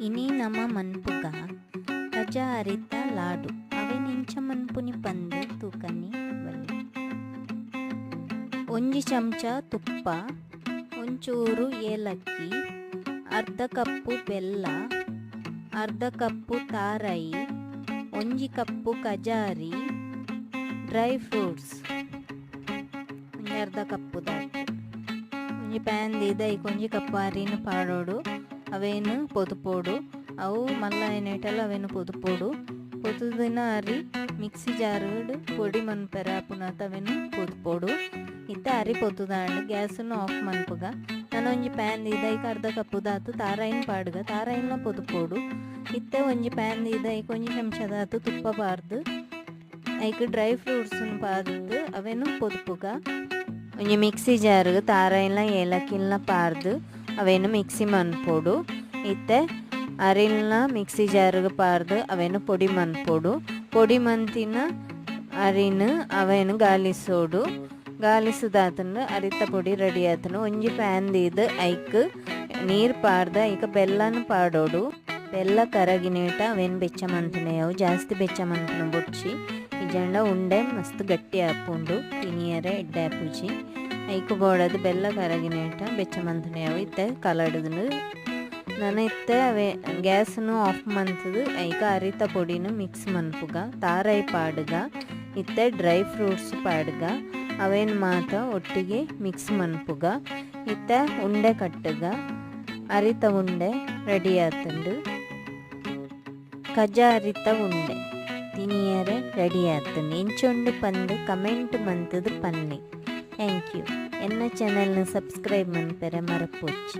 ಇನಿ ನಮ ಮನ್ಪುಗ ಕಜ ಅರಿತ ಲಾಡು. ಅವೆನ್ ಎಂಚ ಮನ್ಪುನಿ ಪಂದ್ ತೂಕನಿ ಬಲ್ಲಿ. ಒಂಜಿ ಚಮಚ ತುಪ್ಪ, ಒಂಚೂರು ಏಲಕ್ಕಿ, ಅರ್ಧ ಕಪ್ಪು ಬೆಲ್ಲ, ಅರ್ಧ ಕಪ್ಪು ತಾರಾಯಿ, ಒಂಜಿ ಕಪ್ಪು ಕಜಾರಿ, ಡ್ರೈ ಫ್ರೂಟ್ಸ್ ಒಂಜಿ ಅರ್ಧ ಕಪ್ಪು ದಾತ್. ಒಂಜಿ ಪ್ಯಾನ್ ದೀದ್ ಐಕ್ ಒಂಜಿ ಕಪ್ ಅರಿನ್ ಪಾಡೊಡು, ಅವೇನ್ ಪೊದುಪೊಡು. ಅವು ಮಲ್ಲ ಆಯಿನೇಟಲ ಅವೇನ್ ಪೊದುಪೊಡು. ಪೊತುದಿನ ಅರಿ ಮಿಕ್ಸಿ ಜಾರ್ ಪೊಡಿ ಮನ್ಪೆರೆ ಆಪುನಾತ್ ಅವೇನ್ ಪೊದುಪೊಡು. ಇತ್ತೆ ಅರಿ ಪೊತುದಾಂಡ್, ಗ್ಯಾಸ್ ನು ಆಫ್ ಮನ್ಪುಗ. ನನ ಒಂಜಿ ಪ್ಯಾನ್ ದೀದ್ ಐಕ್ ಅರ್ಧ ಕಪ್ ದಾತ್ ತಾರಾಯಿನ್ ಪಾಡುಗ, ತಾರಾಯಿನ್ಲ ಪೊದುಪೊಡು. ಇತ್ತೆ ಒಂಜಿ ಪ್ಯಾನ್ ದೀದ್ ಐಕ್ ಒಂಜಿ ಚಮಚದಾತ್ ತುಪ್ಪ ಪಾರ್ದ್ ಐಕ್ ಡ್ರೈ ಫ್ರೂಟ್ಸ್ ನು ಪಾರ್ದ್ ಅವೇನ್ ಪೊದುಪುಗ. ಒಂಜಿ ಮಿಕ್ಸಿ ಜಾರ್ ತಾರಾಯಿನ್ಲ ಏಲಕ್ಕಿನ್ಲ ಪಾರ್ದ್ ಅವೇನ್ ಮಿಕ್ಸಿ ಮನ್ಪೊಡು. ಇತ್ತೆ ಅರಿನ್ಲ ಮಿಕ್ಸಿ ಜಾರ್ ಪಾರ್ದ್ ಅವೇನ್ ಪೊಡಿ ಮನ್ಪೊಡು. ಪೊಡಿ ಮಂತಿನ ಅರಿನ್ ಅವೇನ್ ಗಾಲಿಸೋಡು. ಗಾಲಿಸುದಾತುಂಡು ಅರಿತ ಪೊಡಿ ರೆಡಿ ಆತುಂಡು. ಒಂಜಿ ಪ್ಯಾನ್ ದೀದ್ ಐಕ್ ನೀರ್ ಪಾರ್ದ್ ಐಕ್ ಬೆಲ್ಲನ್ ಪಾಡೊಡು. ಬೆಲ್ಲ ಕರಗಿನೇಟ ಅವೇನ್ ಬೆಚ್ಚ ಮನ್ಪುನೆ ಅವು ಜಾಸ್ತಿ ಬೆಚ್ಚ ಮನ್ಪುನ ಬೊಡ್ಚಿ, ಇಜ್ಜಂಡ ಉಂಡೆ ಮಸ್ತ್ ಗಟ್ಟಿ ಆಪುಂಡು, ತಿನಿಯರೆ ಎಡ್ಡೆ ಆಪುಜಿ. ಐಕ್ ಬೋಡಾದ್ ಬೆಲ್ಲ ಕರಗಿನೇಟ ಬೆಚ್ಚ ಮನ್ಪುನೆ ಅವು ಇತ್ತೆ ಕಲಡುದುಂಡು. ನನ ಇತ್ತೆ ಅವೇ ಗ್ಯಾಸ್ ನು ಆಫ್ ಮಂತುದು ಐಕ್ ಅರಿತ ಪೊಡಿನು ಮಿಕ್ಸ್ ಮನ್ಪುಗ, ತಾರಾಯಿ ಪಾಡುಗ, ಇತ್ತೆ ಡ್ರೈ ಫ್ರೂಟ್ಸ್ ಪಾಡುಗ, ಅವೇನ್ ಮಾತ ಒಟ್ಟಿಗೆ ಮಿಕ್ಸ್ ಮನ್ಪುಗ. ಇತ್ತೆ ಉಂಡೆ ಕಟ್ಟುಗ. ಅರಿತ ಉಂಡೆ ರೆಡಿ ಆತುಂಡು. ಕಜ ಅರಿತ ಉಂಡೆ ತಿನಿಯರೆ ರೆಡಿ ಆತುಂಡು. ಎಂಚ ಉಂಡು ಪಂದ್ ಕಮೆಂಟ್ ಮಂತುದು ಪನ್ಲೆ. Thank you. ಎನ್ನ ಚಾನೆಲ್ ನು ಸಬ್ಸ್ಕ್ರೈಬ್ ಮನ್ಪೆರೆ ಮರಪೊಚ್ಚಿ.